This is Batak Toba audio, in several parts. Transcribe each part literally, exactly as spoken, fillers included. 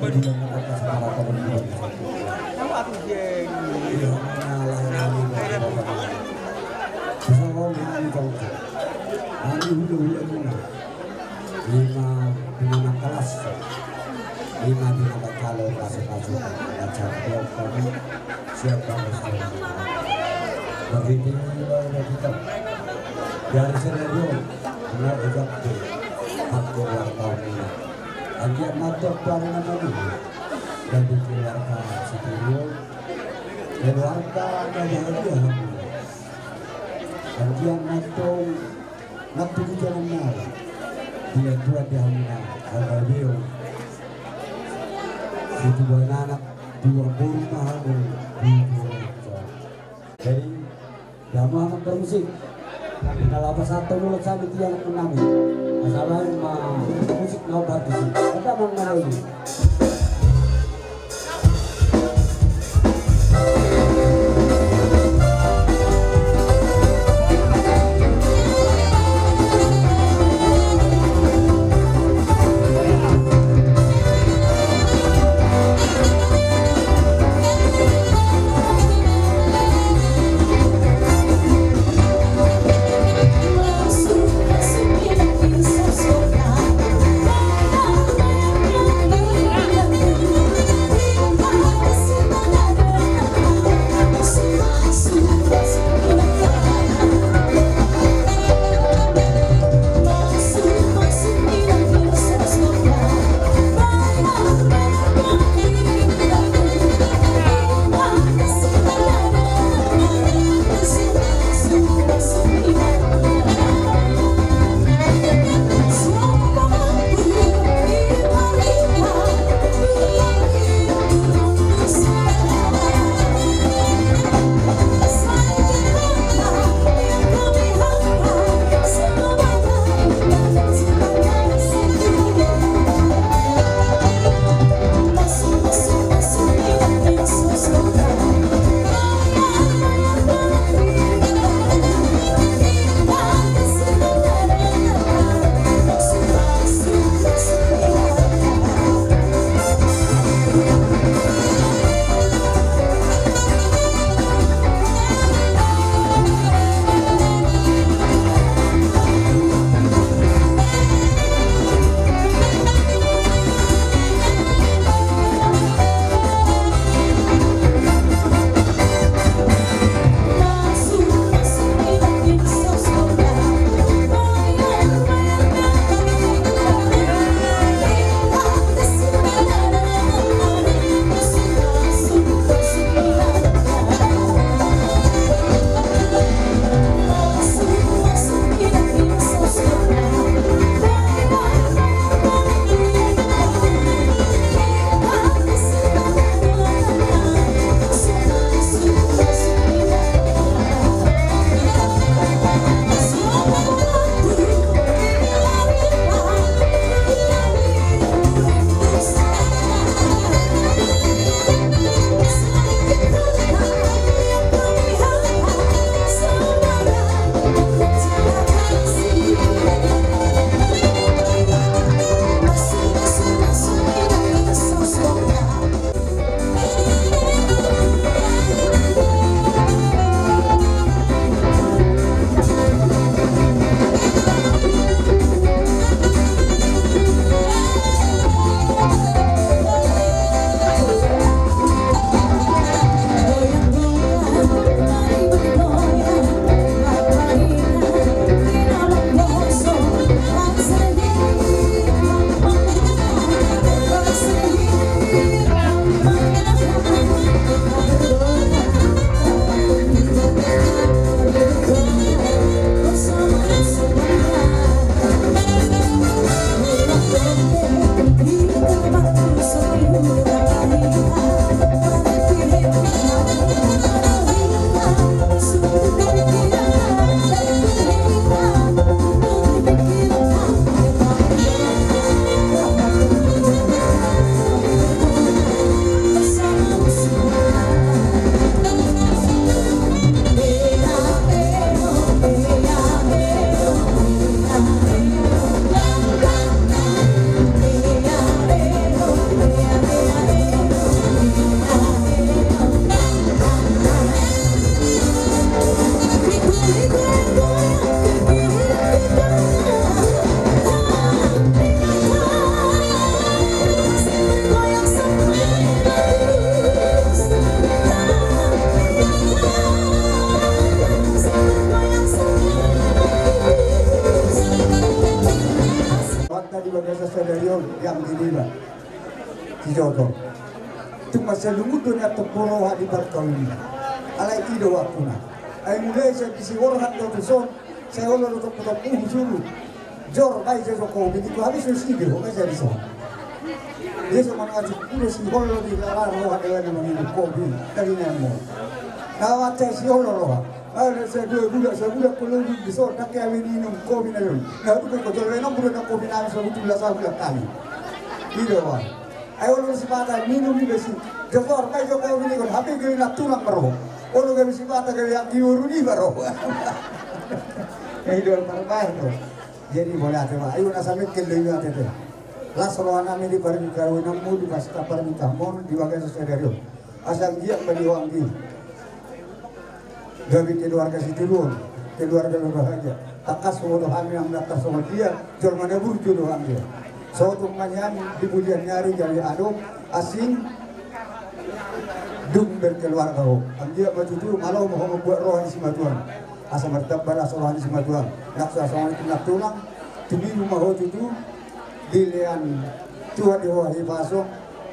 Ima di na mangkalas, ima di na mangkalo pasu-pasu, baca dia kami siap bangun. Begitu juga kita dari sini dulu, benar juga tu, hak keluarga ini. Anggiat mantap dari nama dulu, dari keluarga Sitiruon, keluarga dari dia. Anggiat mantap. Nangkin di jalan nai dia tua di hamna. Ada dia. Itu buat anak dua puluh tahun. Jadi, dia mau anak bermusik. Tapi kalau apa satu mulut saya di tiang enam. Masalah ma musik mau bermusik. Ada mau ngalami. Dijojor. Tung mansai lungun do nian tompu roha di parkauli. Alai i do waktu na. Ai mulai sian disi borhat do tuson. Sai olo do tompu-tompu husuru. Jor, baen jo kopi, ningku, habis do si ibe ho, baen jo dison. Dia so mangaji kudo si olo di lara roha dewena manginum kopi. Tadi nemo. Na mansai si olo roha. Ada sabulan, sabulan kolo dison, dang hami minum kopi na dison. Na tu ko jolo na bulan na kopi na so butuh lah sabulan kami. I do wa. Ai olo sipata minum iba si. Josor, baen jo kopi ningkon, hape gabe na tulang ma ro. Olo gabe sipata gabe anggi boru niba ro. I do parbaen do. Jadi bola ate ma. Ayo na same kelo iba ate te. Las roha nami di parmingkaunanmu, di pesta parmingkaunanmu, di bagasan sadari on. Asa anggiat ma di ho anggi. Gabe keluarga sitiruon, keluarga berbahagia. Tangkas huboto hami nang na tarsongon dia, jolma na burju do ho anggi. Sotung ma nian di bulan ni ari gabe adong, asing, dung berkeluarga ho. Anggiat ma tutu, malo ma ho mambuat roha ni simatuam. Asa martamba las roha ni simatuam. Nang so songon i tulang-tulang, tumibu ma ho tutu, dilean Tuhan di ho hahipason,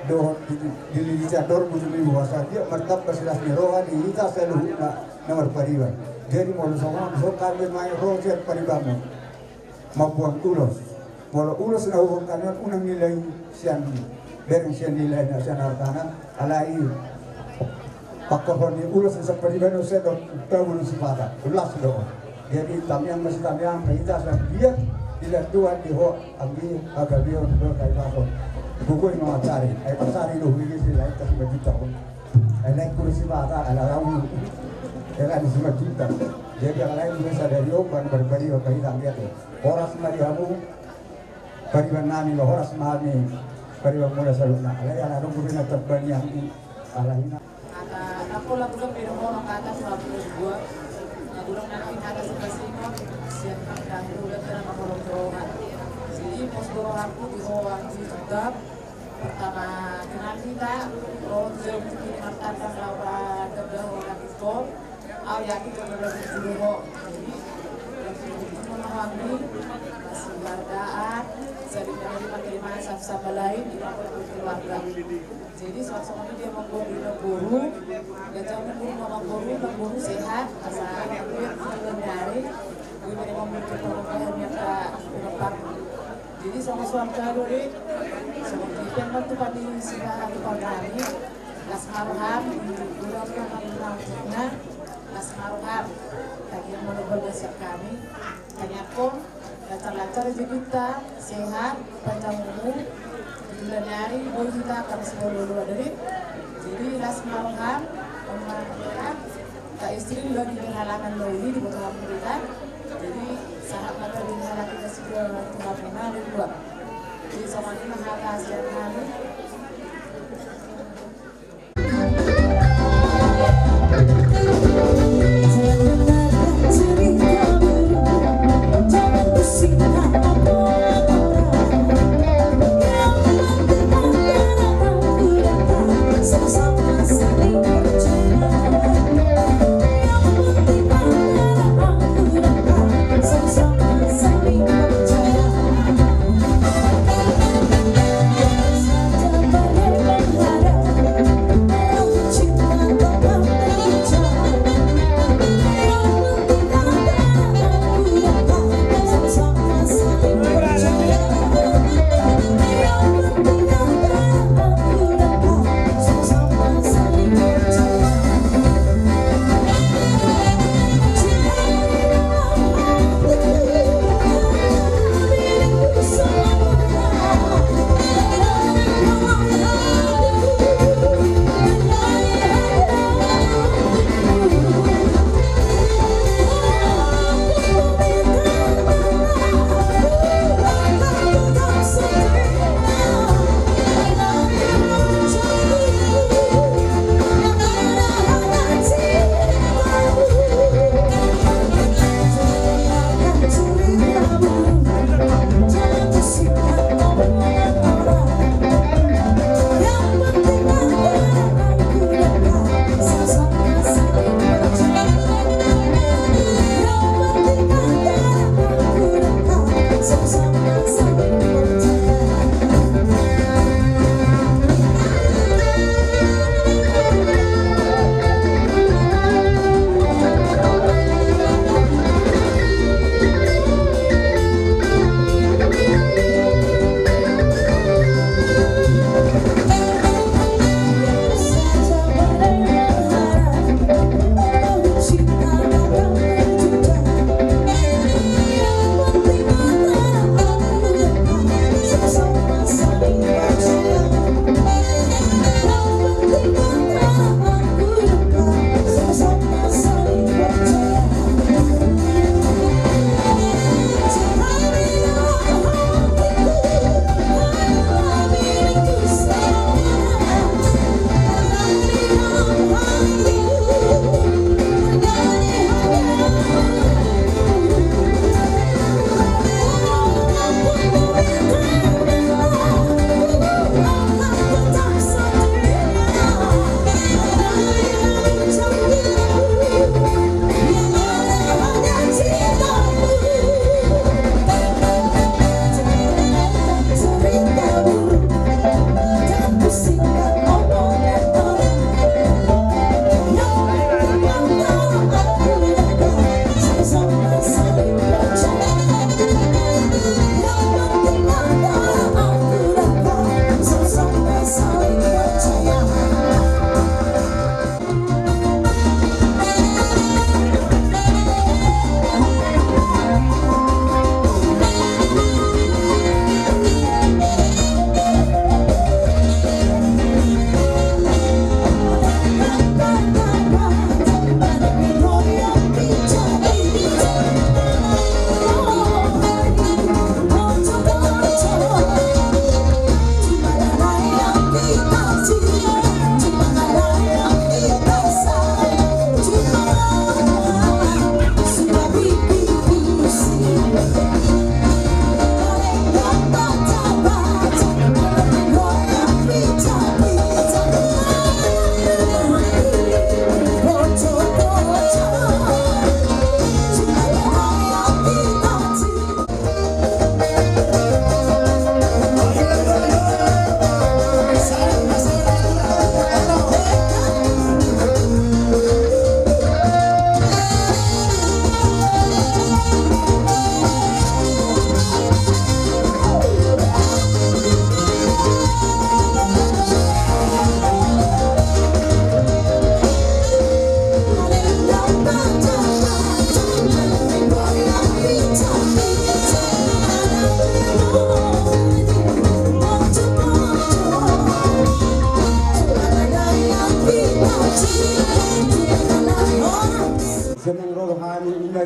dohot di, di, di, di sador musim ibu asa dia martamba silas ni roha di hita saluhutna na marpariban. Jadi molo songon on, songon kami ma i ro sian paribanmu. Mambuang ulos. Molo ulos na huboan hami on unang nilai sian, bereng sian nilai na sian hartana, alai Pangkorhon ni ulos ni sampadiban on sai dohot tabu ni sipata. Ulas do. Jadi tamiang ma sitamiang pe hita asa biar dilantuan di ho anggi hagabeon dohot hahipason. Bugoi ma mansari. Ai mansari do hubege si lae ta sima juta on. Ai lae kuru sipata ala lau. Era ni sima juta. Jadi ala lae kuru sadari on ban barbari on pe hita anggi ate. Horas ma di hamu. Pariban nami ma horas ma hami. Pariban muna saluhutna. Alai ala adong guru na tamba ni anggi. Ala ina. Hata, na pola bulan beda mono kata sura bulan dua. Na bulan nanti hata sebelas lima. Siap kami dahulu dan tenang makolom rohan. Jadi pos rohanku di rohan di tetap. Pertama kenal kita. Rohan jauh di kini martanda lawan tanda rohan di kor. Au yakin kalau dari dulu ho. Jadi, cuma mengawali, masih hargaan, saling menerima terima satu sama lain, di keluarga. Jadi, sama-sama ini dia membuat di Nagboru, dan jauh pun mau Nagboru, Nagboru sehat, asa dia dari, gue dari membuat perubahan yang tak berapa. Jadi songon suang kado de, songon tipen ma tu pami siba tu pami. Las ma roham, di bulan na nangkukna, las ma roham. Tagian molo bolga siap kami, tangiangkon, lancar-lancar rezekita, sehat, panjang umur. Di bulan ni ari, boi hita, kami sebelum dua dari. Jadi las ma roham, oma, ta istri lo di halangan lo ini di kota Amerika. Jadi sahat mata di halangan kita sudah Tuhan menang di luar. Jadi sama ini hata siap hari.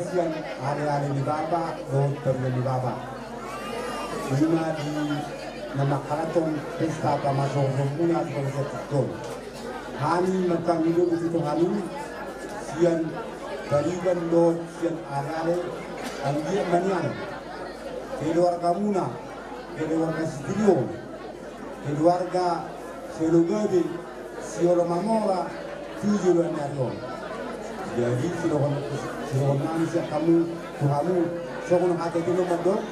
Sian ale-ale ni bapa dohot pariban ni bapa, ima di na mangkalathon pesta pamasohon muna di pamasohon. Hami martangiang do tu hami sian pariban dohot sian ale-ale, anggiat ma nian keluargamuna, keluarga Sidurion, keluarga Siologabe, Siolomamora, tu joloan ni ari on. Jadi sidohon, sidohonon nami sian hamu tu hamu, songon hata i do mandok: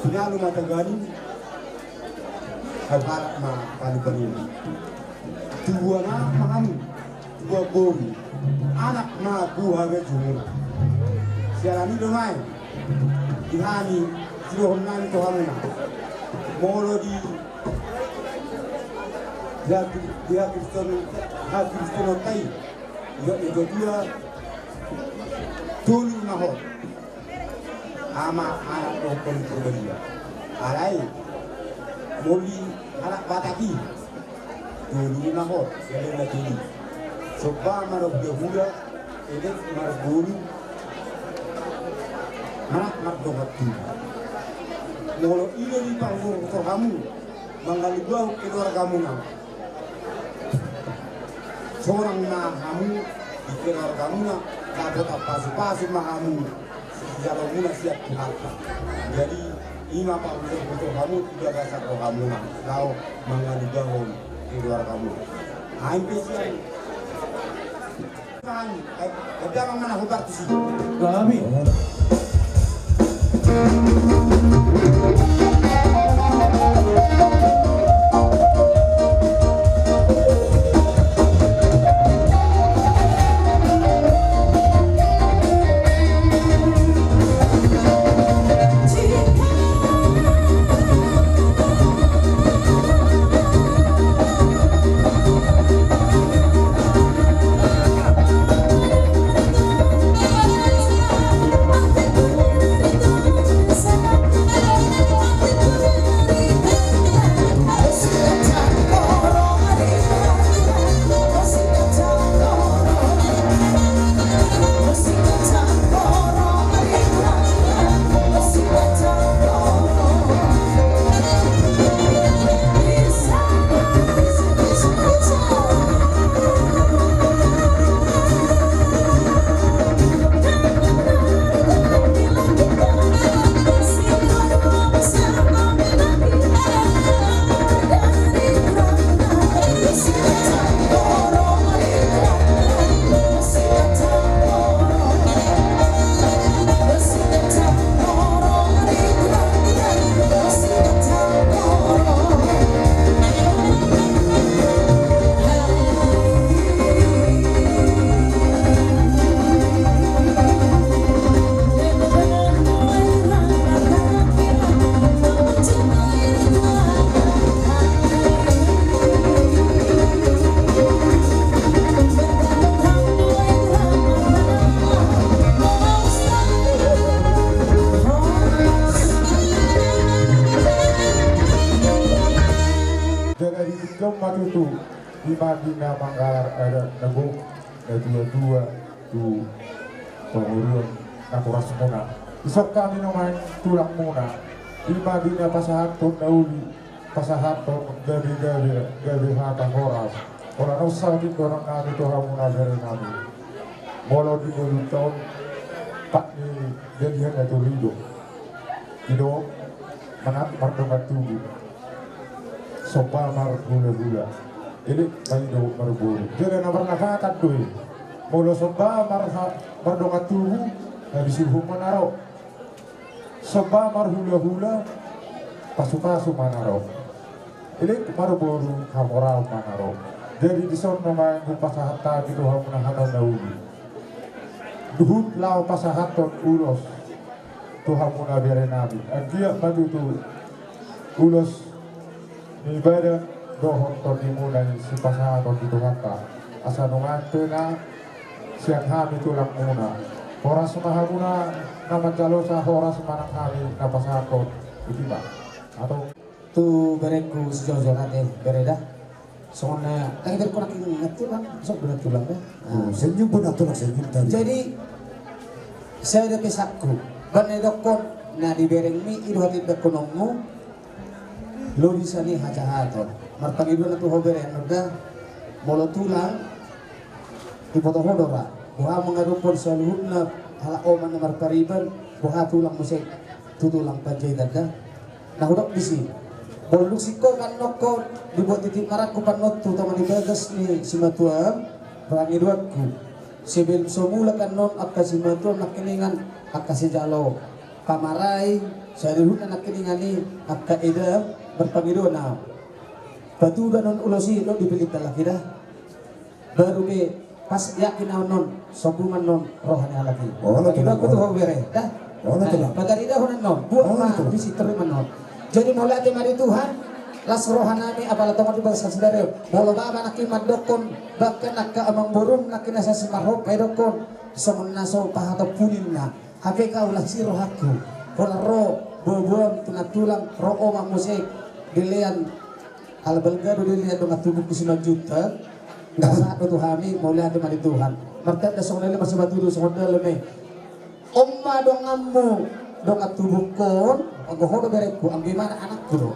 Pinalo ma taganing, hau halak ma palu-paluna. Tubuan anak ma hamu, tubuan boru, anak ma buha be jumur. Siala ni do naeng di hami sidohonon nami tu hamuna. Molo di, di, di hakristenon, hakristenonta i, ia ito dia tolu na hot. Ama, Anak dohot Tondi Porbadia. Alai molo di halak Batak i, tolu na hot, gale na tolu. Somba marhula-hula, elek marboru, manat mardongan tubu. Molo i do dipaboto hamu mangalugahon keluargamuna, sonang ma hamu di keluargamuna, dapot pasu-pasu ma hamu, sijalomuna sian Tuhanta. Jadi ima paboto-boto hamu tu bagasan rohamuna laho mangalugahon keluargamuna. Ai pe sian Gabe. Jadi, jom ma tutu, ima di na manggalar adat na gok, na tua-tua, tu pamoruon na horas muna. Dison hami nuaeng tulangmuna, ima di na pasahathon na uli, pasahathon gabe-gabe, gabe hata horas. Holan on saotik dohonon nami tu hamuna bere nami. Molo di ngolunta on, pat ni dalihan na tolu i do. I do, manat mardongan tubu, somba marhula-hula, elek ma i do marboru. Jala na marlapatan do i. Molo somba marha-, mardongan tubu, na disuhuk ma na ro. Somba marhula-hula, pasu-pasu ma na ro. Elek marboru, hamoraon ma na ro. Jadi dison nuaeng hupasahat hami tu hamuna hata na uli. Duhut laho pasahathon ulos tu hamuna bere nami. Anggiat ma tutu ulos ni badan dohot tondimuna i sipasahaton di Tuhanta. Asa nuaeng pe na sian hami tulangmuna, horas ma hamuna na manjalosa, horas ma nang hami na pasahathon. Botima. Atau tu berengku si Jojo, ate bere da. Songon na, tadi berengku nangkin na tulang, songon na tulang da. Oh, senyum pun na tulang, senyum tadi. Jadi, Sada pe sangku, baen na didokkon, na diberengmi i do hatindanghononmu. Lobi sian i hajahaton. Marpangidoan na tu ho bere, annon da, molo tulang, diboto ho do ra. Boha mangadophon saluhutna halak omak na marpariban, boha tulang muse tu tulang Panjaitan da. Na hudok disi. Molo dung singkop annon ho, dibuat titi marangkup annon tu tonga ni bagas ni simatuam, pangidoanku. Sebelum so mulak annon angka simatuam nangkiningan, angka sijalo pamarai, saluhutna nangkiningan i, angka eda, marpangidoan au. Patudu annon ulos i, dok dipillit halak i da. Baru pe pas yakin au annon, sombu ma annon roha ni halak i. Olo, tulang. Patudu annon tu ho bere da. Olo, tulang. Pataridahon annon, buat ma, olo, tulang, disi terima annon. Jadi mauliate ma di Tuhan. Las rohanami, apala tongon di bangsa saudara. Molo baba nangkin mandokkon, bahkan angka amangborum nangkin na sasi marhop, ai dokkon songon na so pahatop puninna. Hape au las i rohangku. Holan ro boaboam, tulang-tulang, ro omak muse. Dilean, ala balga do dilean dongan tubuku Simanjuntak. Sahat do tu hami, mauliate ma di Tuhan. Martanda songon na i, marsipatudu songon na i. On ma donganmu, dongan tubungkon, anggo ho do berengku, anggo imana anakku do.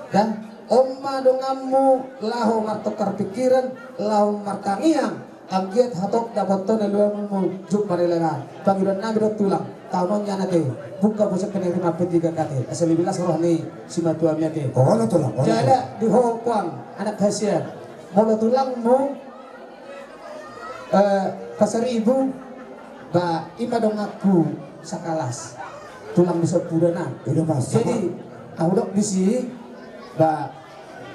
Da, on ma donganmu, laho martongkar pikiran, laho martangiang, anggiat hatop dapothon na luamu jumpa ni legan. Pangidoannami do tulang, taon on nian ate, buka bosi pe na i rima pe tiga kate, asa lebih las roha ni simatuami ate. Olo, tulang, olo, tulang. Jala di ho puang, anak hasian, molo tulangmu, Eh, Pasaribu, ba, i ma donganku sakalas. Tulang ni sampudana. Jadi, au dok disi, ba,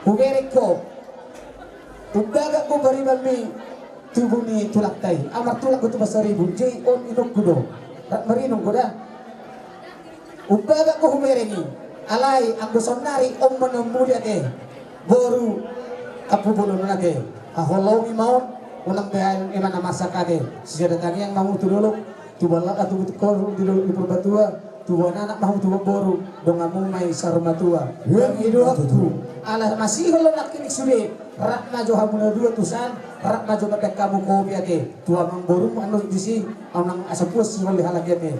hubereng ho. Umbahen ho paribanmi tubu ni tulangta i. Au martulang ho tu Pasaribu, jadi on inongku do. Rap marinong ho da. Umbahen ho hubereng i, alai anggo saonnari on ma na muli ate, boru, ampu bolon on ate, haholongi ma on, unang behaen ima na marsak ate, sisada tangiang ma hamu tu dolok, tubuan laklak tubu tu koru di dolok ni Purbatua, tubuan anak ma hamu tubuan boru, donganmu ma i saur matua. Ia, i do tutu. Ala masihol do nangkin i sude, rap ma jo hamu na dua tusan, rap ma jo bahen hamu kopi ate, tu amangborum annon disi, unang asa puas sihol ni halak i ate.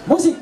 Musik.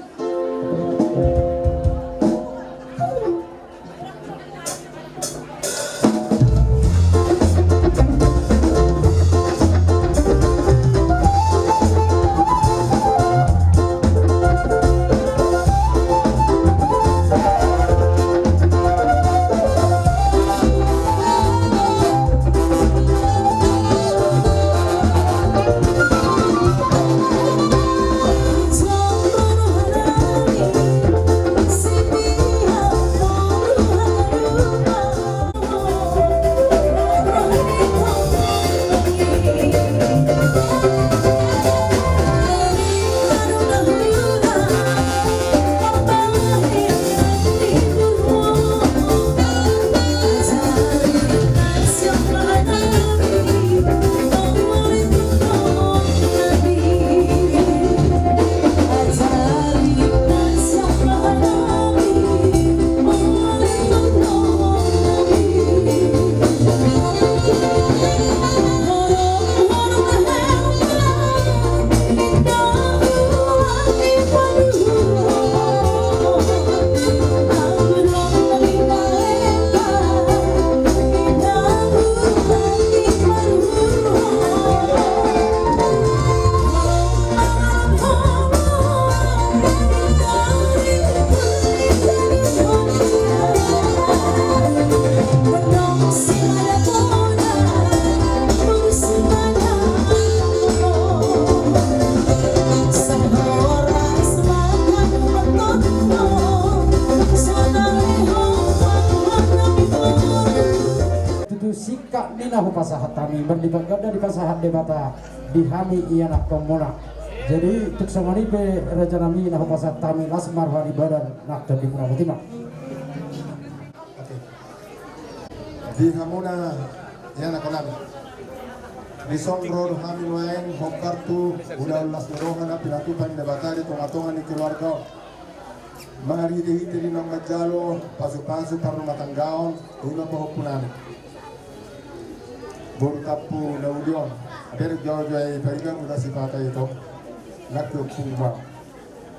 Tutu singkat ni na hupasahat hami, marlipat ganda dipasahat Debata di hami ianakhonmuna. Jadi tung songon i pe raja nami na hupasahat hami, las ma roha ni badan nang tondimuna, botima. Oke. Di hamuna ianakhon nami, dison ro do hami nuaeng hombar tu ulaon las ni roha na pinatupa ni Debata di tongatonga ni keluarga on. Marhitehite di naung manjalo pasupasu parrumatanggaon, ima pahompu nami, boru Tampubolon na uli on. Ber jaojao i Pariga muna sipata i tong. Nang pe ompung ma.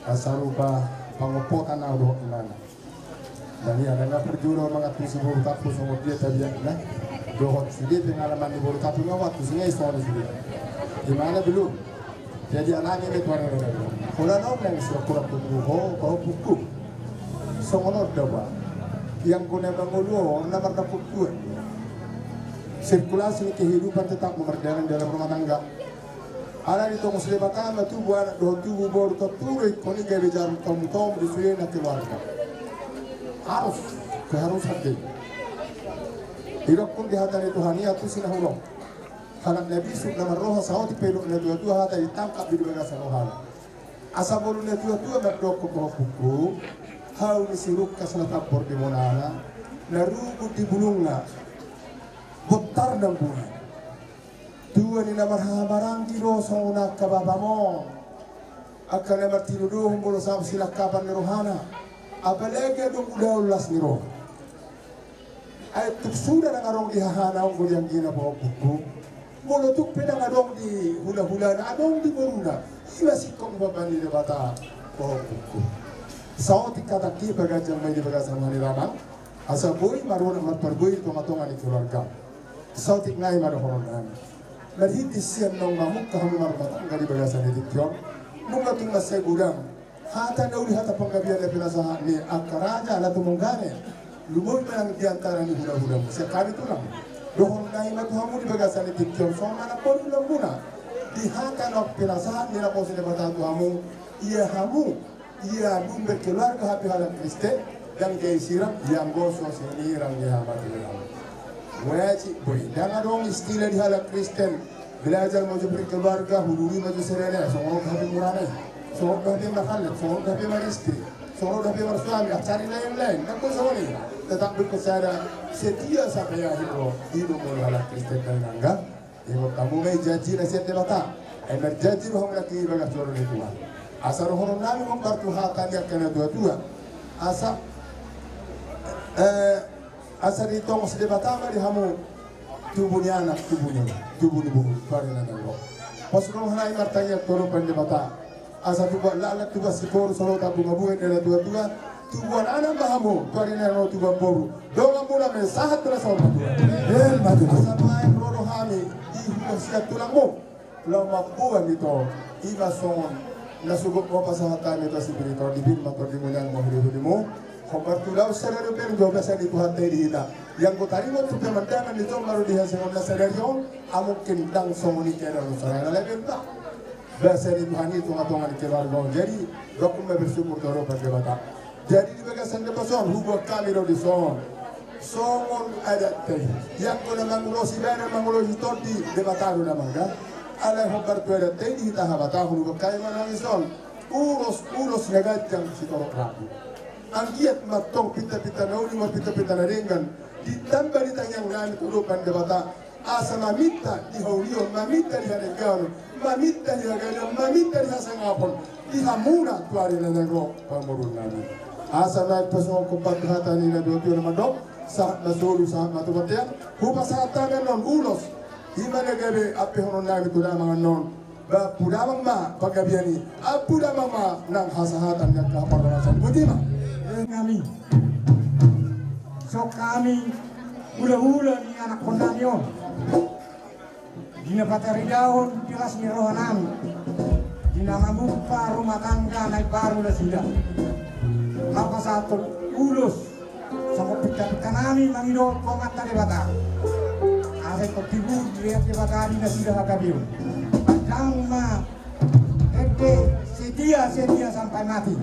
Asa rupa pangompotan au dohot imana. Dang ia, dang ia parjolo mangantusi boru Tampubolon songon dia tabiatna. Dohot sude pengalaman ni boru Tampubolon nga mangantusi nga i songon i sude. Imana belum. Jadi anaknya itu ada. Holan on nang siap kurang punggu ho, ho punggu. Songon on da ba. Yang guna mangolu on na mardampuk tuan. Sirkulasi ni kehidupan tetap ma mardalan dalam rumah tangga. Ala ni tongos Debata ma tubu anak dohot tubu boru, tontu do ingkon i gabe jarum tomutomu di sude na keluarga. Harus, keharusan do i. Didokkon di hata ni Tuhan i, antusi na holong. Halak na bisuk na marroha saotik pe didok na tuatua, hata i ditangkap do di bagasan rohana. Asa molo na tuatua mandok ho pahompuku, hau ni si Lukas na tambor di monana, na rugut di bulungna, bontar na mbuhi. Tua ni na marhahamaranggi do songon angka bapam on. Angka na martinodohon molo sahat silangkapan ni rohana. Apalagi adong ulaon las ni roha. Ai tung suda dang adong di hahana on, anggo di anggina pahompuku. Molo tung pe dang adong di hulahulana, adong di boruna. Ima singkop ni Debata pahompuku. Saotik hatangki paganjang ma i di bagasan roha ni damang. Asa boi marunang marparbue di tongatonga ni keluarga. Saotik nai ma dohonon nami. Marhite sian naung mamungka hamu marrumah tangga di bagasan ni tingki on, nunga tung mansai godang hata na uli, hata panggabean na pinasahat ni angka raja na tumongga i. Lumobi ma nang di antara ni hulahulamu sian hami tulang. Dohonon nai ma tu hamu di bagasan ni tingki on songon anak boru hulahulana. Di hata na pinasahat ni naposo ni Debata tu hamu, ia hamu Ia, hamu berkeluarga hape halak Kristen, dang jadi sirang, ia anggo so sinirang ni hamaturian. Wajib, boi. Dang adong istilah di halak Kristen, belajar ma jo berkeluarga, hulului ma jo sirena, songon on hape murana i. Songon on hape marhallet, songon on hape maristri, songon on hape marsuami, ah, cari lain-lain. Dang boi songon i. Tetap berkeluarga, setia sampai akhir, boi. I do molo halak Kristen dainang. Ingot hamu ma i janji na sian Debata. Ai marjanji do hamu nangkin i bagas joro ni Tuhan. Asa dohonon nami hombar tu hata ni angka na tuatua. Asa, eh, asa ditongos Debata ma di hamu Tubu ni anak, tubu ni, tubu ni boru, tu ari na naeng ro. Pos roha nami martangiang tu adopan Debata. Asa tubuan laklak, tubuan siboru, solotan bunga-bunga ni natuatua, tubuan anak ma hamu tu ari na naeng ro, tubuan boru. Donganmuna ma sahat tu na saur matua. Emma tutu. Asa naeng ro do hami di huta sian tulangmu. Laho mamboan ito, ima songon na sogot ma pasahat hami tu asi biri ito, dibin ma tondimuna, ima holihulimu. Hombar tu laut sadari on pe jolo basa ni Tuhanta i di hita. Ianggo taringot tu pamandangan ni jolma do di hasingon na sadari on, amongkin ndang songon i keadaan on saonari, na lain pe basa ni Tuhan i tongatonga ni keluarga on. Jadi, dokkon ma bersyukur tu adopan Debata. Jadi di bagasan na pasu on huboan hami do dison songon adatta i. Ianggo na mangulosi badan, mangulosi tondi, Debata do na mangga. Alai hombar tu adatta i di hita Habataon huboan hami ma nangkin dison ulos, ulos na ganjang sitorop rambu. Anggiat ma antong pintapinta na uli, ma pintapinta na denggan ditamba di tangiang nami tu adopan Debata. Asa maminta di haulion, maminta di hadengganon, maminta di hagaleon, maminta di hasangapon di hamuna tu ari na naeng ro, pamoruon nami. Asa naeng pasungkun hata ni natuatua na mandok, sahat ma solu, sahat ma tu bontean, hupasahat hami annon ulos, ima na gabe ampehonon nami tu damang annon. Ba, pudamang ma panggabean i, a, pudamang ma nang hasahatan ni angka parhorasan. Boti ma. Eh, nami. Songon hami hulahula ni anakkon nami on. Di na pataridahon piras ni roha nami. Di na mambuka rumah tangga na imbaru nasida. Hupasahat ulos. Songon pintapinta nami mangido tu Amanta Debata. Asa ingkon tibu dilean Debata di nasida hagabeon. Panjang ma ende setia, setia sampai mati.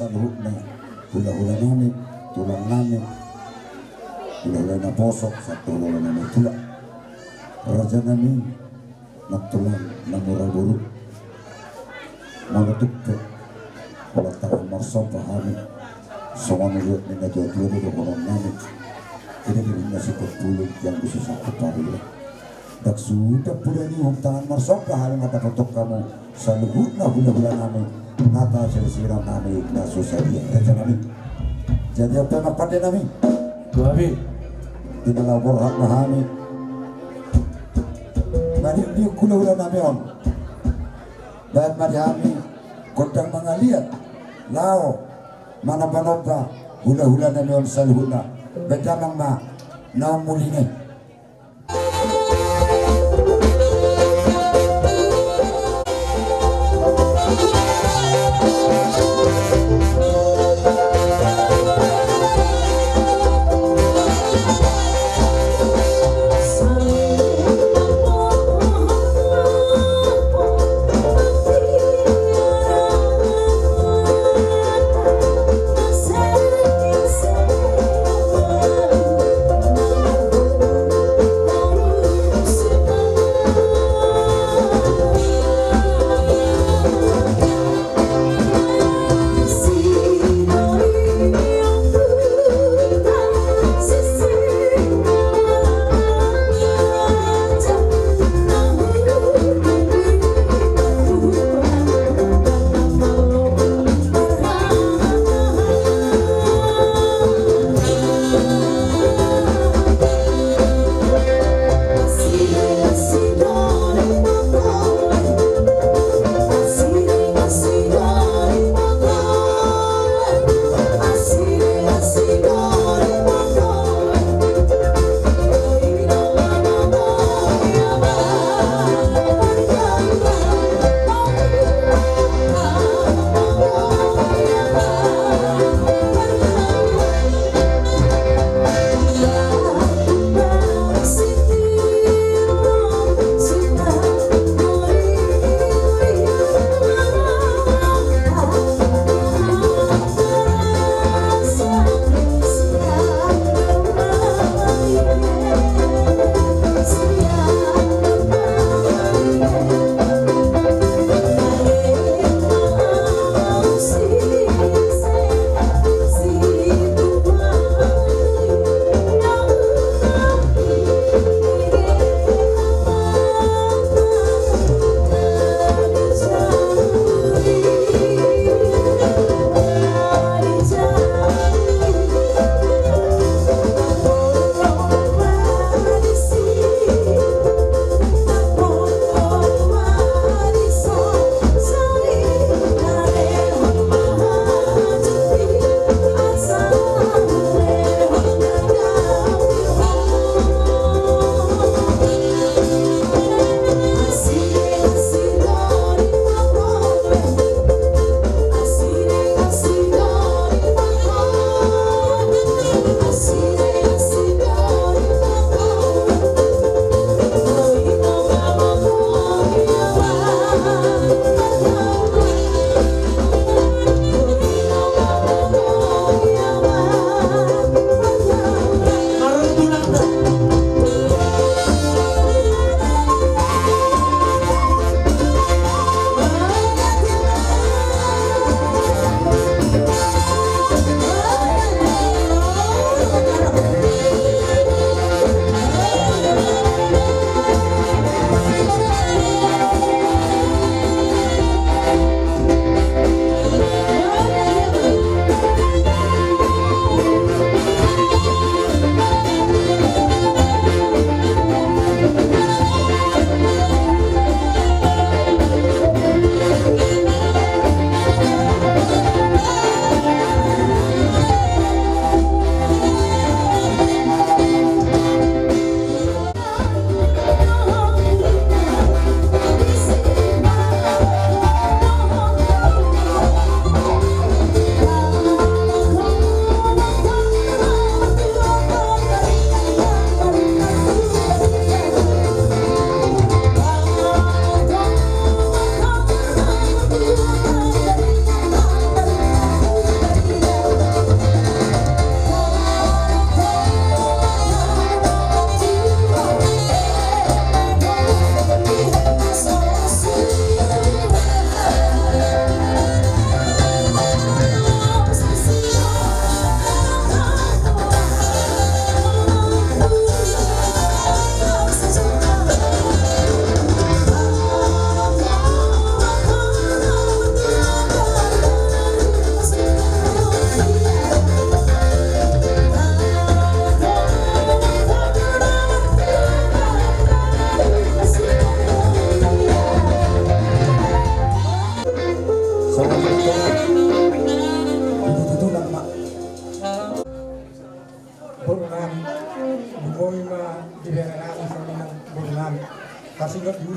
Saluhutna hula-hula nami, tulang nami, hula-hula na poso, sahat tu hula-hula nami tulang. Raja nami, nantulang na mura boru. Molo tung pe, pola tahan marsomba hami. Songon uliat ni na tua-tua do dohonon nami. Jadi di na siput pulu yang khusus aku padu. Dak suda pudani hum tangan marsomba hami mata potok kamu. Saluhutna hula-hula nami. Nata sirsiran nami na susah dia. Raja nami. Jadi apa yang apa dia nami? Dua bi. Di dalam borhat hami. Mari di hula-hula nami on. Baen ma di hami gondang mangaliat laho manomba-nomba hula-hula nami on saluhutna. Baen damang ma naung muli ni.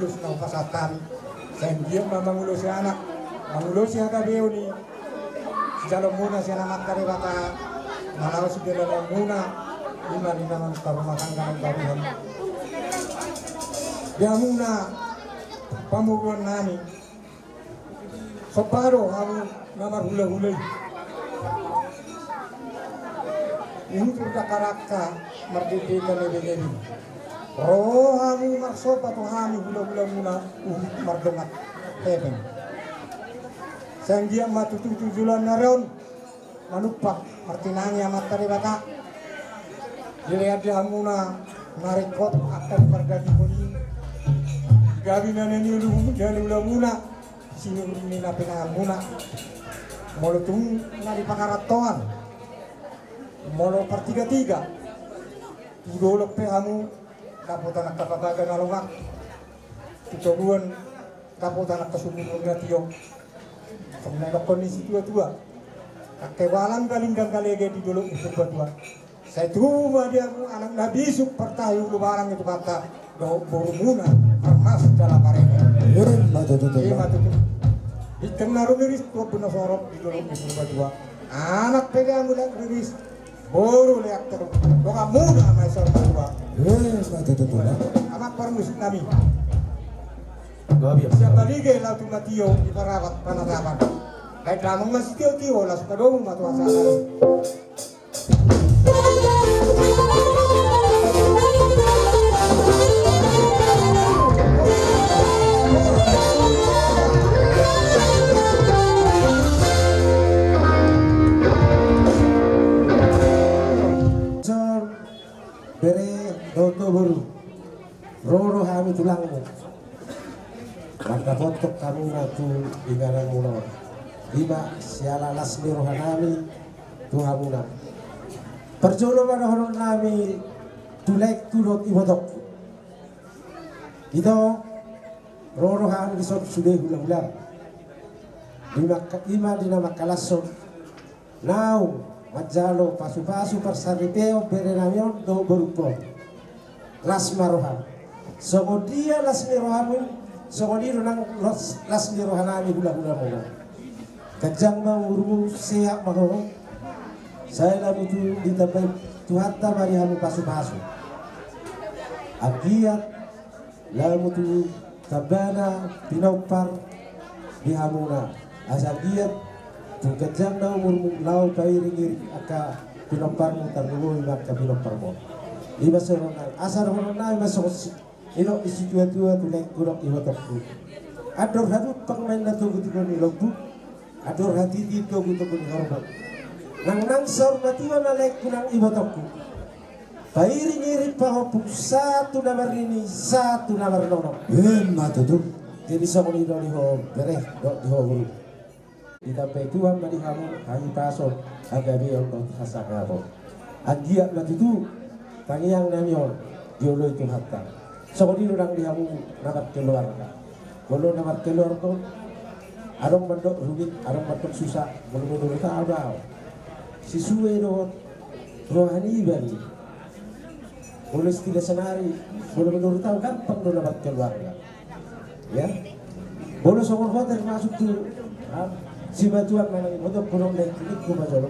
Na hupasahat hami, sai anggiat ma mangulosi anak, mangulosi hagabeon i, sijalomuna sian Amanta Debata, na laos di dalanmuna, ima di na mamungka rumah tangga na gabe hamu. Di hamuna pamoruon nami, somba do hamu na marhulahula i. Unsur dakdanak mardendetan ebe-ebe. Ro hamu marsomba tu hami hulahulamuna uhum mardongan hepeng. Sai anggiat ma tutu tu joloan ni ari on manumpak martinangi Amanta Debata. Dilean di hamuna na ringkot angka pardagingkon i, gabe na niula, na niulamuna, sinur ni na pinahanmuna. Molo tung na di pangarantoan, molo partigatiga, tu dolok pe hamu dapotan angka bagabaga na longang, tu toruan dapotan angka sumurung na tio. Songon na nidokkon ni situatua, angka balang galinggang galege di dolok ni Purbatua. Sai tubu ma di hamu anak na bisuk partahi ulubalang i Tuhanta dohot borumuna Armas Dalapareme. Ima tutu. Ima tutu. Bintang na rumiris tu ombun na sorot di dolok ni Purbatua. Anak pe di hamu na rumiris. Boru leak terus. Donganmuna ma i saur matua. Ima tutu. Anak parmusik nami. Sian Balige laho tu Matio di Parapat Panatapan. Baen damang ma sitio-tio laos padomu ma tu hasahatan. Bere dohot boru, ro do hami tulangmu. Mandapothon hamuna tu ingananmuna on. Ima siala las ni rohanami tu hamuna. Parjolo ma dohononnami tu laengku dohot ibotongku. Ito, ro do hami dison sude hulahula. Ima, ima di na mangkalashon naung manjalo pasupasu parsaripeon berenami on dohot borungkon. Las ma roham. Songon dia las ni roham i, songon i do nang las, las ni rohanami hulahulamuna. Ganjang ma umurmu, sehat ma ho. Sai lamu tu ditambai Tuhanta ma di hamu pasupasu. Anggiat lamu tu tambana pinompar di hamuna. Asa anggiat tu ganjangna umurmu laho pairingiring angka pinomparmu, tarlumobi ma angka pinomparmu. Ima songon nai, asa dohononnami ma songon si, i do ni situatua tu laengku dohot ibotongku. Andor hadumpang ma inna togutogu ni lombu. Andor hatiti togutogu ni horbo. Nang nang saur matua ma laengku nang ibotongku. Pairingiring pahompung sahat tu na marnini, sahat tu na marnono. Ima tutu. Jadi songon i do di ho bere dohot di ho boru. Ditambai Tuhan ma di hamu hahipason, hagabeon dohot hasangapon. Anggiat ma tutu tangiangnami on dioloi Tuhanta. Songon i do nang di hamu na markeluarga. Molo na markeluarga on, adong mandok rumit, adong mandok susa, molo menurut au do, au sisue dohot roha niba i. Molo istilah saonari, molo menurut au gampang do na markeluarga. Ya. Molo songon ho termasuk tu, ah, simatuam manang ibotongku dohot laengku, ningku ma jolo.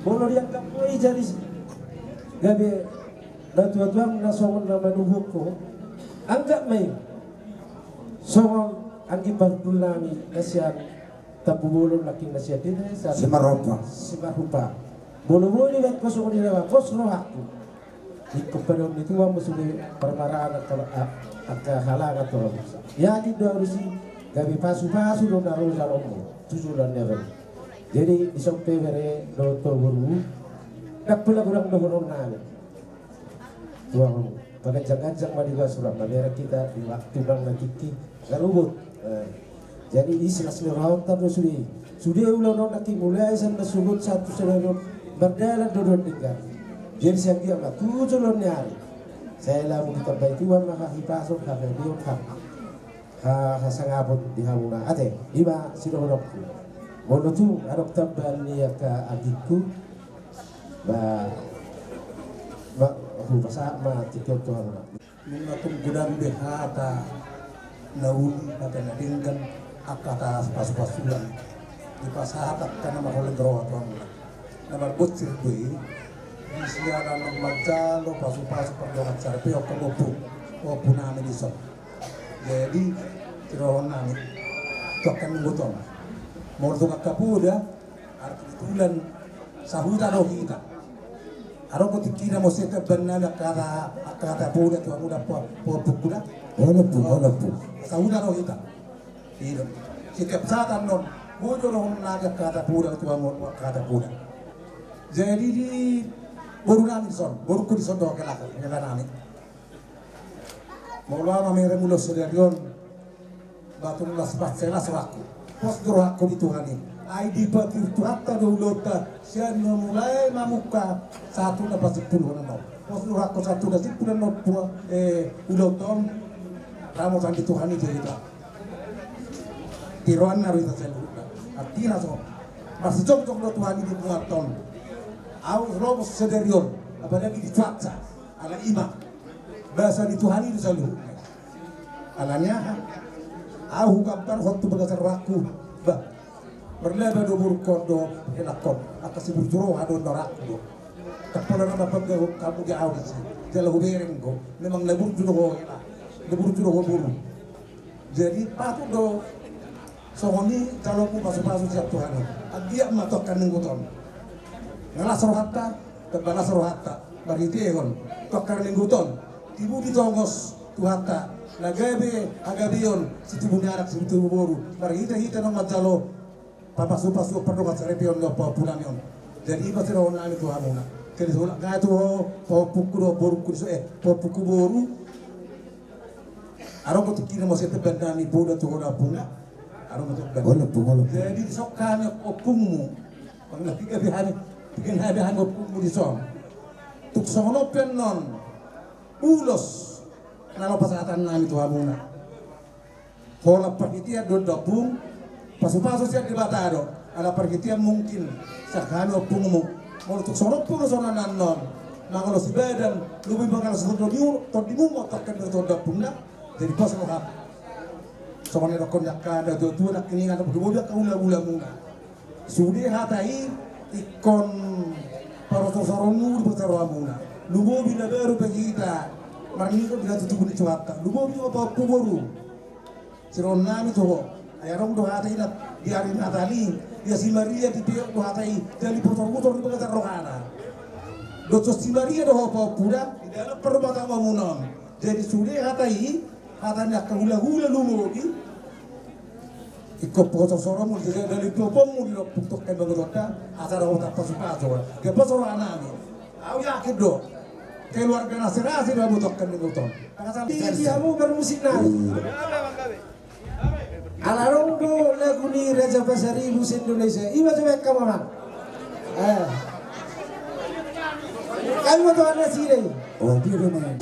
Molo dianggap ho i jadi gabe natua-tuam na songon na manuhuk ho, anggap ma i songon anggi parhundulnami na sian Tampubolon, nangkin na sian desa Simarhumpa. Simarhumpa. Molo boi dibaen ho songon i, na pos rohangku. Ingkon padomu tu ahu ma sude parmaraan angka, angka halangan tu ahu. Yakin do ahu disi gabe pasupasu do na ro jaloonmu tu joloan ni ari on. Jadi dison pe bere dohot boru, ndang pola godang dohononnami. Tuhan, paganjang-ganjang ma di bagasan hita di waktu na tingki, na rubut. Eh, jadi i las ni rohanta do sude. Sude ulaon on nangkin mulai sian na sogot sahat tu sadari on, mardalan do dohot denggan. Jadi sai anggiat ma tu joloan ni ari, sai lamu ditambai Tuhan ma hahipason, hagabeon, ha, ha, hasangapon di hamuna. Ate, i ma sidohononku. Molo tung adong tambahan ni angka anggingku, ba, ba, hupasahat ma tingki on tu hamuna. Nunga tung godang be hata Na uli, hata na denggan, angka hata pasupasuan. Dipasahat angka na marholong ni roha tu hamuna. Na marbonsir do i, di siala na manjalo pasupasu pardongansaripeon, angka pahompu, pahompu nami dison. Jadi, sidohonon nami tu angka na ninggoton. Molo tung angka poda, Kebetulan sahuta do hita. Adong do tingkina muse tambaen nami angka hata, angka hata poda tu hamuna, pahompu, pahompungku da. Olo, Ompung, olo, Ompung. Sahuta do hita. Iya. Setiap saat annon, boi do dohonon nami angka hata poda tu hamu, angka hata poda. Jadi di boru nami dison, borungku dison do, hela, hela nami. Molo au mamereng ulos sadari on, ba tung las, pasti las rohangku. Pos do rohangku di Tuhan i. Ai dipatupa Tuhanta do ulaonta sian na mulai mamungka sahat tu na pasimpulhon on. Pos do rohangku sahat tu na simpul on, eh, ulaonta on. Ramotan di Tuhan i do hita. Tiroanna do hita saluhutna. Artina so, marsijongjong do Tuhan i di punguanta on. Au ro sadari on, apalagi di cuaca. Ala i ma basa ni Tuhan i do saluhutna. Alani aha? Au hugambarhon tu bagasan rohangku, bah, marlaba do borungkon dohot helangkon, angka siburju roha do na rohangku do. Ndang pola na manggabean hamu di au disi, jala hubereng do, memang na burju do ho hela, na burju do ho boru. Jadi patut do songon i jaloonmu pasupasu sian Tuhan i. Anggiat ma tu angka na ninggoton. Nga las rohanta, tamba las rohanta. Marhitehon tu angka na ninggoton, tibu ditongos Tuhanta na gabe hagabeon situbu ni anak situbu boru. Marhitehite naung manjalo papasupasu pardongansaripeon dohot pahompu nami on. Jadi i ma sidohonon nami tu hamuna. Jadi songon i nang tu ho pahompungku dohot borungku dison, eh, pahompungku boru. Adong do tingkina muse tambaen nami poda tu ho da, Ompung, da. Adong do tambaen. Olo, Ompung, olo. Jadi dison hami ompungmu. Panggabean hami, panggabean hami ompungmu dison. Tung songon on pe annon ulos na laho pasahaton nami tu hamuna. Holan parhitean do, Ompung, pasupasu sian Debata do. Ala parhitean mungkin sian hami ompungmu. Molo tung songon on pe ulos na annon, mangalo sibadan, lobi mangalo sibadan, tondimu ma tu angka na ninggoton, Ompung, da. Jadi pos roham. Songon na nidokkon ni angka na tuatua nangkiningan, lumobi angka hulahulamuna. Sude hata i ingkon parsorsormu di bagasan rohamuna. Lumobi na baru pe hita marninggot di hatutubu ni Tuhanta. Lumobi ma pahompu boru. Sidohonon nami tu ho. Ai adong do hata i na di ari Natal i, ia si Maria dipeop do hata i, jala diputorputor di bagasan rohana. Dohot si Maria do ho pahompu da di dalam parrumatanggaonmuna on. Jadi sude hata i, hata ni angka hulahula lumobi. Ingkon parsorsormu, jadi dari pioponmu di lompuk tu angka na ninggotonta, asa dohot pasupasu. Dia pos roha nami. Au yakin do keluarga na serasi do hamu tu angka na ninggoton. Di hamu parmusik nami. Ala adong do lagu ni Raja Pasaribu se-Indonesia. I ma coba, Amang. Eh. Kami ma tu anak sini. Oh, dia do, Amang.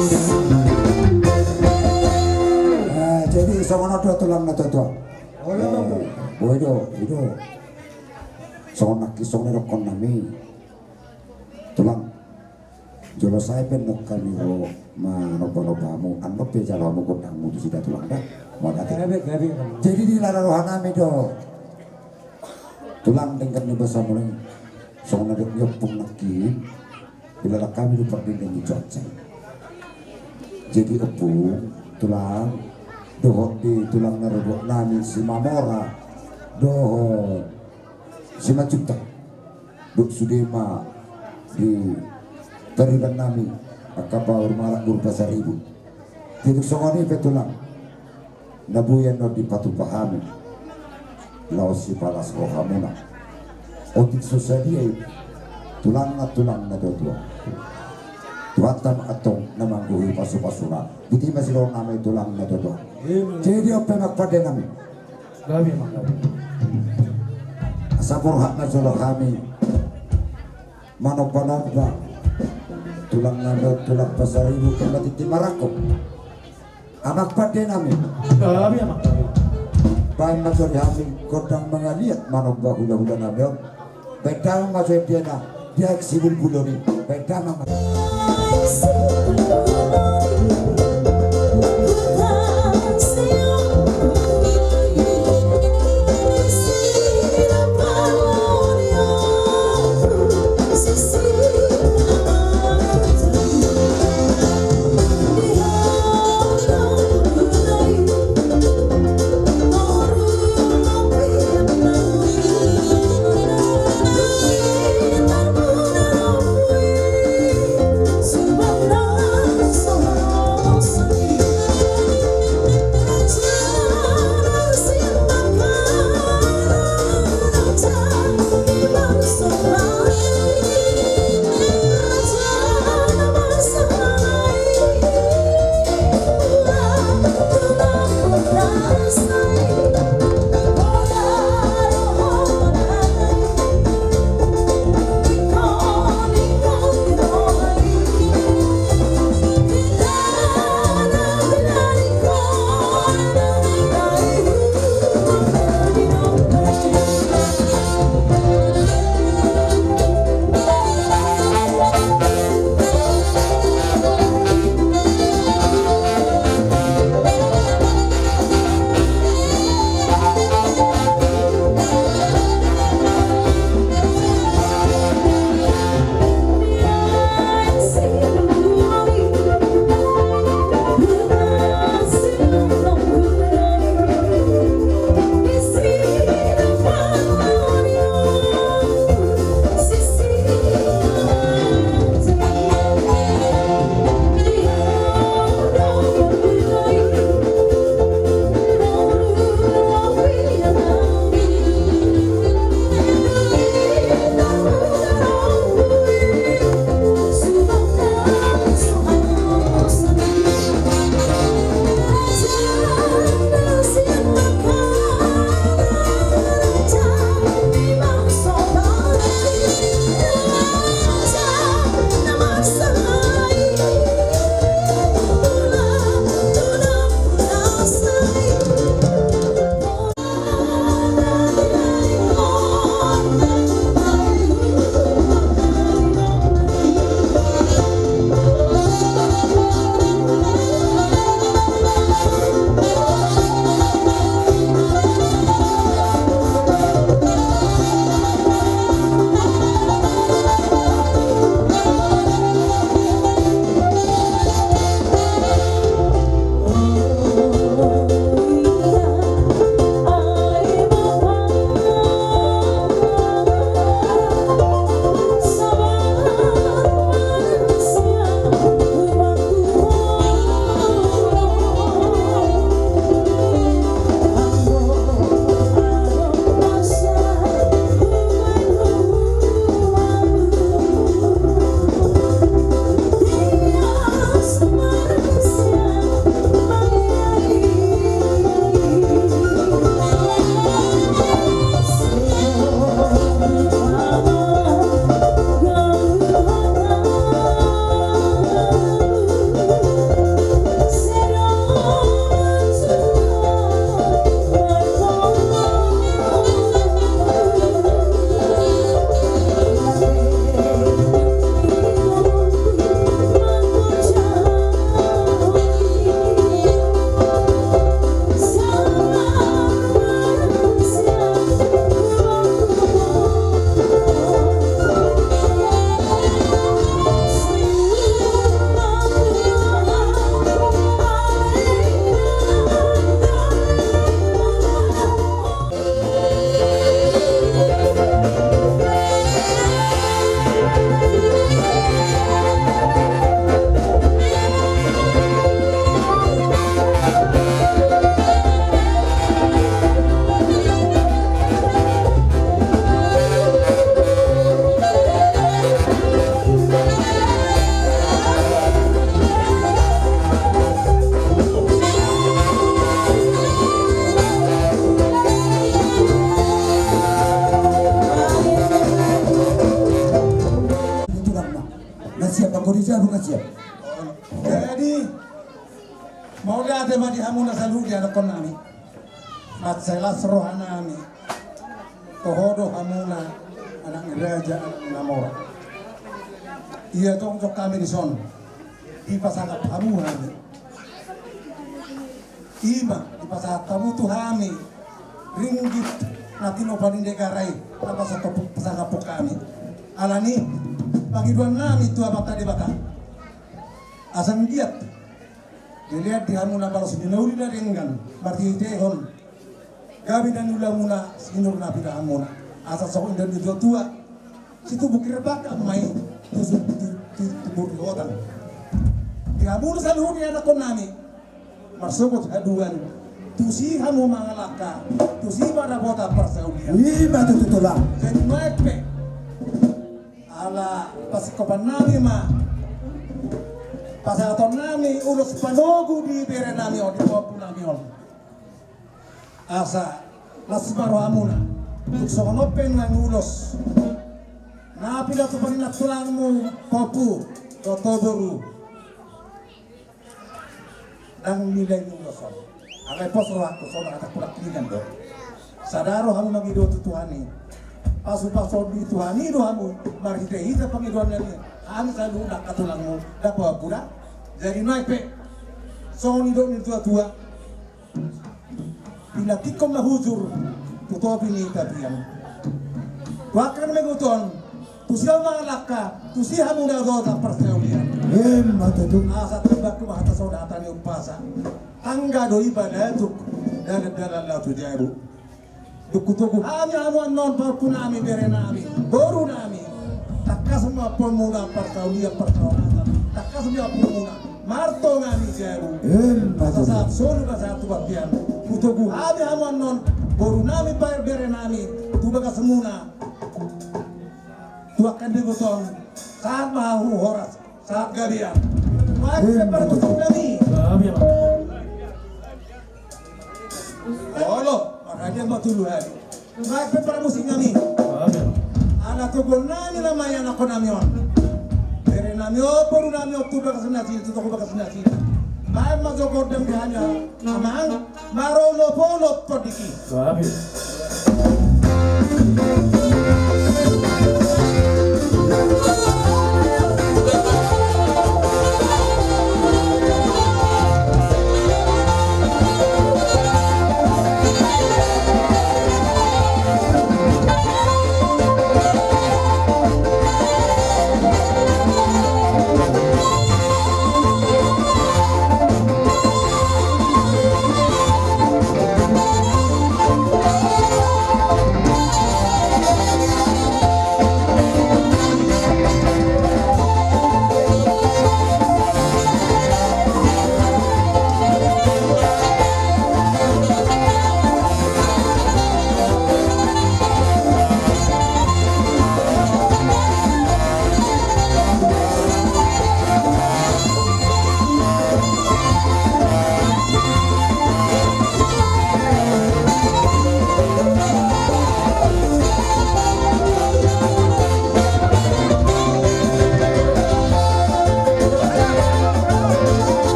Eh, jadi songon on do tulang na tuatua. Olo, eh, Bang. Boi do, i do. Songon nangkin songon na nidokkon nami. Tulang. Jolo sae pe nunga hami ro manomba-nomba hamu, andorang pe jalo hamu gondangmu tu sida tulang da. Mauliate. Gabe, gabe, gabe. Jadi di lala roha nami do. Tulang, denggan ni basa mulai. Songon na dok ni ompung nangkin. Di lala hami do pardenggan ni cuaca. Jadi ompung, tulang, dohot di tulang na rorobot nami Simamora, dohot Simanjuntak. Dung sude ma di tariban nami angka paur marak boru Pasaribu. Jadi songon i pe tulang, na boi annon dipatupa hami laos sipalas rohamuna. Otik so sadia i tulang na, tulang na tuatua. Tuhanta ma antong na manggohi pasupasuna. Botima sidorong nami tulang na tuatua. Jadi on pe amang pande nami. Gabe ma gabe. Asa borhat ma jolo hami manomba-nomba tulang nami on, tulang Pasaribu, ima tintin marangkup. Amang pande nami. Gabe ma gabe. Baen ma jolo hami gondang mangaliat manomba hulahula nami on. Baen damang ma jolo diana, di aek sibulbulon i. Baen damang ma. Di jabu kasian. Jadi, mauliate ma di hamuna saluhut di anakkonnami. Mansai las rohanami. Toho do hamuna anak ni raja, anak ni namora. Ia jongjong hami dison. Dipasangap hamu hami. Ima, dipasangap hamu tu hami ringgit na tinopa ni negara i, na pasangap, pasangap hami. Alani, pangidoannami tu Amanta Debata. Asa anggiat dilehon di hamuna balos ni na uli na denggan, marhitehon gabe na niulamuna sinur na pinahanmuna. Asa songon nidok ni natuatua, situbu herbaka ma i tu, tu, tu, tu burihotan. Di hamuna saluhut ni anakkonnami, marsogot haduan, tusi hamu mangalangka, tusi ma dapotan parsaulian. Ima tutu, Tulang. Jadi nuaeng pe, ala pasingkopannami ma pasahatonnami ulos panogu di berenami on, di pahompunami on. Asa las ma rohamuna. Tung songon on pe nuaeng ulos na pinatupa ni nantulangmu, pahompu dohot ho boru. Ndang nilai ni ulos on. Alai pos rohangku, songon hata hulanglingan do. Sada roha hamu mangido tu Tuhan i. Pasupasuon ni Tuhan i do hamu marhitehite pangidoannami. Hami saluhut angka tulangmu, dapot hamu da. Jadi nuaeng pe, songon nidok ni natuatua, pinantikhon ma hujur tu topi ni tapian. Tu angka na mangihut on, tusi hamu mangalangka, tusi hamu dapotan parsaulian. Ima tutu. Asa timbangku ma hata songon hata ni umpasa. Tangga do i balatuk, dalan-dalan laho tu jabu. Dung hutogu hami hamu annon, pahompunami, berenami, borunami. Tangkas ma pahomuna parsaulian parsaoratan. Tangkas ma pahomuna martonga ni jabu. Ima tutu. Asa sahat solu ma sahat tu bagasan. Hutogu hami hamu annon, borunami, berenami, tu bagasmuna. Tu angka na mangihut on, sahat ma hamu horas, sahat gabe. Ima tutu. Ima tutu. Olo, marhadian ma tutu hami. Baen pe parmusiknami. Ala toguonnami nama i anakkonnami on. Berenami on, borunami on tu bagas na asing, tu togu bagas na asing. Baen ma jo gondang di hami amang, marolopolop tondingi.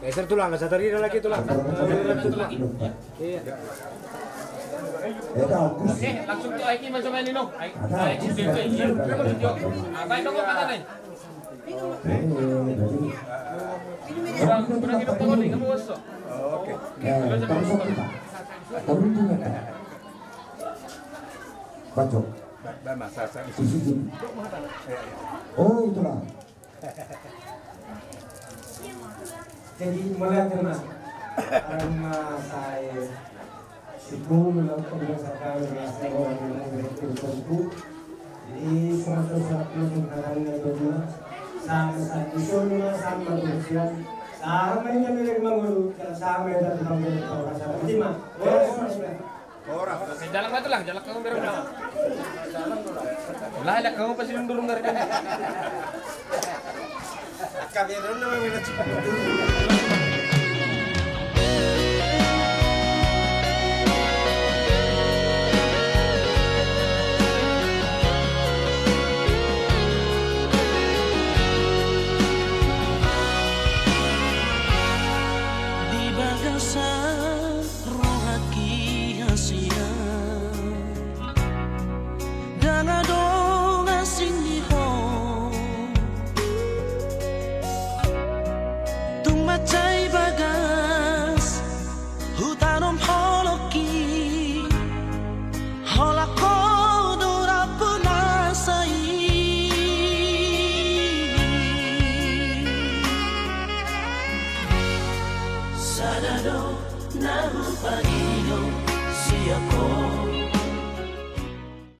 Geser tulang, sadari lagi tulang. Iya. Langsung tu aiki masuk aja, Nino. Aiki, aiki, aiki. Apa itu kok kata nih? Kurang, kurang hidup kau nih, kamu bos. Oke. Baco. Ba, ba, masa, sa-, Kusijin. Oh, itulah. Jadi, mulai kena. Karena saya sibuk melakukan masakan, rasa orang yang berpikir tentu. Jadi, semasa satu sekarang itu dulu. Sama satu semua sama bersiap. Sama yang dari Manguru, sama yang dari Manguru, sama sama. Jadi, mah, oh, sama. Jalan ma tulang, jalan kamu berang. Lah, jalan kamu pasti durung dari. Kami run nama mina cukup. Di bagasan rohangki hasian, ndang adong asing ni ho. Tung mansai bagas hutanom holongki, holan ho do rampunasa i. Sada do na hupangido sian ho.